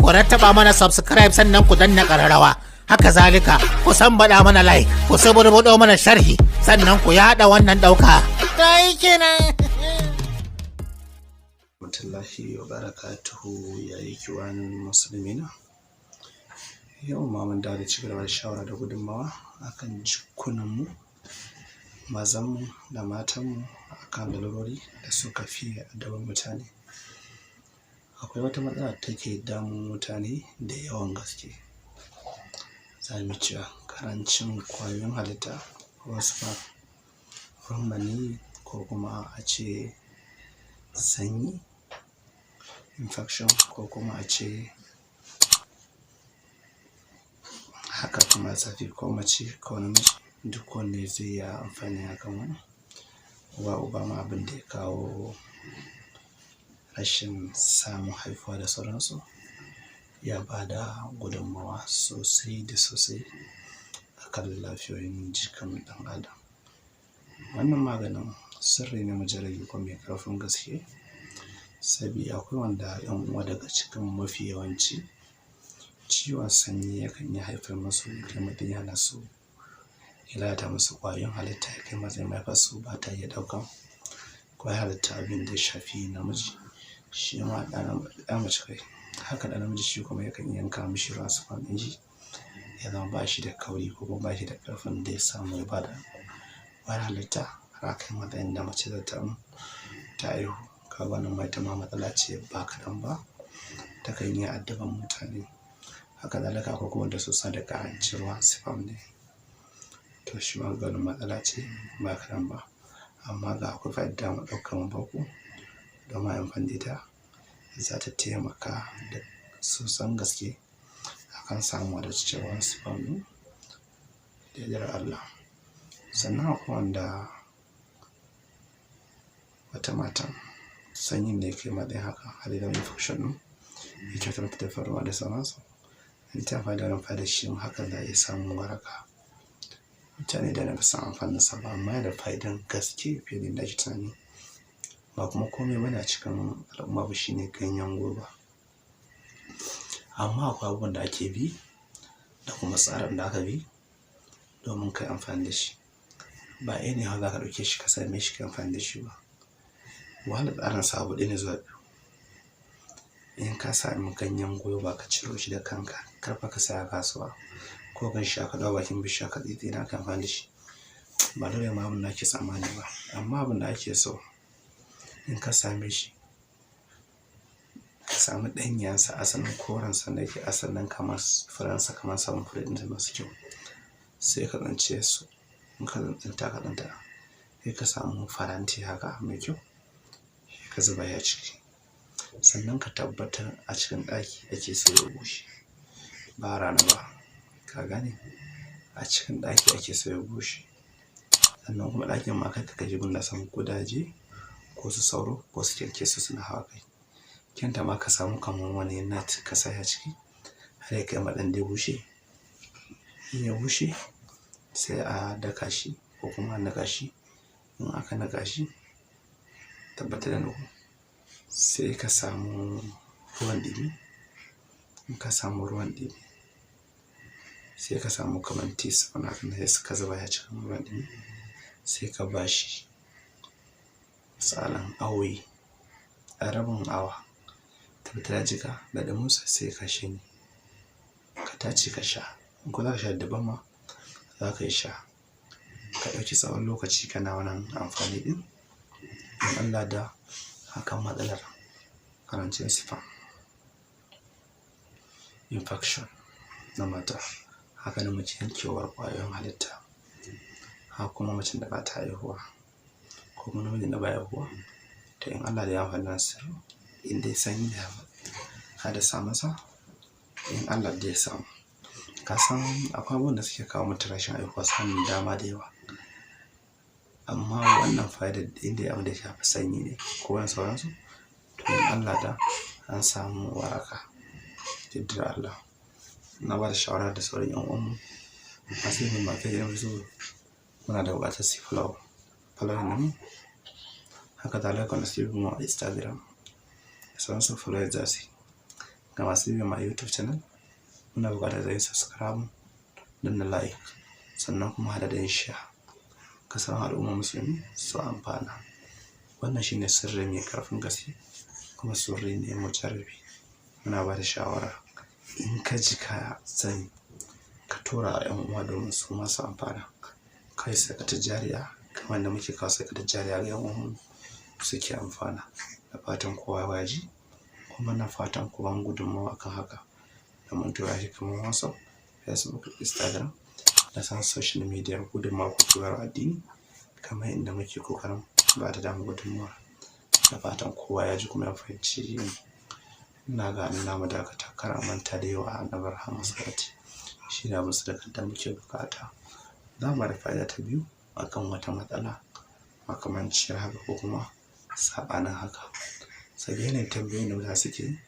Ku rattaba mana subscribe, sannan ku danna ƙararrawa. Haka zalika ku san baɗa mana like, ku saburbuɗo mana sharhi, sannan ku yaɗa wannan ɗauka. Ta yi kenan. Rahmatullahi wa barakatuhu, ya yi kiwan musulmina. Yau ma mun dawo da ci gaba da shawara da gudunmawa akan jikunanmu, mazanmu da matanmu, akan lalurori da suka fi addabar mutane. Akwai wata matsala da take damun mutane da yawan gaske. Za mu cewa karancin kwayoyin halitta, wasu ruwan maniyyi, ko kuma a ce sanyi, infection, ko kuma a ce haka kuma zafi, ko mace ko namiji, duk wanne zai iya amfani akan wannan. Uwa uba ma abin da ya kawo rashin samun haihuwa da sauransu, ya ba da gudunmawa sosai da sosai akan lafiyoyin jikin ɗan adam. Wannan maganin sirri ne mujarrabi kuma mai ƙarfin gaske, sabida akwai wanda 'yan uwa daga cikin mafi yawanci ciwon sanyi yakan iya haifar musu, kai mutum yana so ya lalata musu ƙwayoyin halitta, ya kai matsayin mahaifarsu ba ta iya ɗaukan ƙwayar halitta, abin da ya shafi namiji, shi ma ɗa mace kai haka, ɗa namiji shi kuma yakan yanka mishi ruwan sperm ɗin shi, ya zama ba shi da kauri ko kuma ba shi da ƙarfin da ya samu ya bada ƙwayar halitta har a kai matsayin da mace za ta haihu. Kaga wannan ma ita ma matsala ce ba kaɗan ba, takan iya addaban mutane. Haka zalika akwai kuma wanda su suna da ƙarancin ruwan sperm ne. To, shi ma wannan matsala ce ba kaɗan ba. Amma ga akwai fa'ida mu ɗauka mu baku domin a yi amfani da ita, za ta taimaka da sosan gaske akan samun wadataccen ruwan sperm ɗin da yardar Allah. Sannan akwai wanda wata matan sanyin ne kai matsayin haka har ya zama infection ɗin ya cutar mata da faruwa da sauransu. In ta amfani da wannan fa'idar, shi ma hakan za a iya samun waraka. Mutane da na san amfanin sa ba, amma yana da fa'idan gaske fiye da yadda ake tunani. Ba kuma kome bane a cikin al'umma ba shine ganyen goba. Amma akwai abubuwan da ake bi da kuma tsarin da aka bi domin kai amfani da shi. Ba anyhow za ka ɗauke shi ka same shi ka yi amfani da shi ba. Wahalar tsarin sa abu ɗaya ne zuwa biyu. In ka sami ganyen goba, ka ciro shi da kanka, kar fa ka saya a kasuwa ko gan shi aka ɗau bakin bishiya ka tsittsina ka amfani da shi. Ba dole ma abin da ake tsammani ba. Amma abin da ake so, in ka same shi, ka sami ɗanyensa, asalin korensa da yake asalin kamar furensa, kamar sabon fure ɗinsa masu kyau, sai ka tsince su. In ka tsinta ka tsinta, sai ka samu faranti haka mai kyau, sai ka zuba ya ciki. Sannan ka tabbatar a cikin ɗaki ake so ya bushe, ba rana ba. Ka gane? A cikin ɗaki ake so ya bushe. Sannan kuma ɗakin ma kar ka kai shi gun da samu ƙudaje ko su sauro ko su kyankyaso suna hawa kai. Kyanta ma ka samu kamar wani net ka sa a ciki har ya kai matsayin da ya bushe. In ya bushe, sai a daka shi ko kuma a niƙa shi. In aka niƙa shi, tabbatar da nuku, sai ka samu ruwan ɗumi. In ka samu ruwan ɗumi, sai ka samu kamar teaspoon haka, sai ka zuba ya cikin ruwan ɗumi, sai ka ba shi misalin awowi, a rabin awa, tabbatar ya jiƙa da ɗuminsa, sai ka shanye. Ka tace ka sha. In ko za ka sha daban ma, za ka yi sha. Ka ɗauki tsawon lokaci kana wannan amfani ɗin. In Allah da hakan, matsalar ƙarancin sperm, infection na mata, haka namiji, yankewar ƙwayoyin halitta, haka kuma macen da ba ta haihuwa ko kuma namijin da baya haihuwa, to in Allah da ya amfani da sirri, in dai sanyi ya haddasa masa, in Allah da ya samu. Ka san akwai abubuwan da suke kawo mutum rashin haihuwa, samun dama da yawa. Amma wannan fa'idar, in dai abin da ya shafi sanyi ne ko wani sauransu, to in Allah da an samu waraka. Yardar Allah. Na ba da shawara da sauran 'yan uwanmu masu yin mafi yanzu, muna da buƙatar su follow following ɗinmu. Haka zalika wanda suke bin mu a Instagram, sauransu, follow za su yi. Ga masu bibiyan mu a YouTube channel, muna buƙatar da yin subscribe, danna like, sannan kuma haɗa da yin share ga sauran al'ummar Musulmi su amfana. Wannan shine sirri mai ƙarfin gaske kuma sirri ne mujarrabi. Muna ba da shawara, in ka ji ka sani, ka tura wa 'yan uwa domin su ma su amfana. Kai sadakatar jariya kamar da muke kawo sadakatar jariya ga 'yan uwanmu suke amfana. Da fatan kowa ya ji, kuma na fatan ku bamu gudunmawa akan haka domin tura shi kamar WhatsApp, Facebook, Instagram da sauran social media. Gudunmawa ku bayar addini kamar inda muke ƙoƙarin ba da damu gudunmawa. Da fatan kowa ya ji kuma ya fahimci. Ina ga nan zamu dakata. Kar a manta da yi wa Annabi rahama salati, shi ne abin sadakar da muke buƙata. Za mu bada fa'ida ta biyu akan wata matsala makamanciyar haka ko kuma saɓanin haka. Saboda yanayin tambayoyin da mutane suke yi,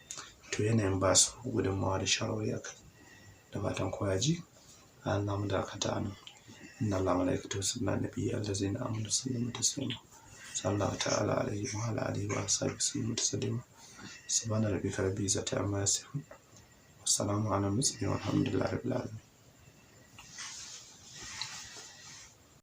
to yanayin ba su gudunmawa da shawarwari a kai. Da fatan kowa ya ji. A nan zamu dakata a nan. Inna Allaha wa malaikatahu yusalluna ala nabiyyi allazina amanu sallimu taslima. Sallallahu ta'ala alaihi wa ala alihi wa ashabihi sallimu taslima. Subhana rabbika rabbil izzati amma yasifun. Wassalamu ala mursalin walhamdulillahi rabbil alamin.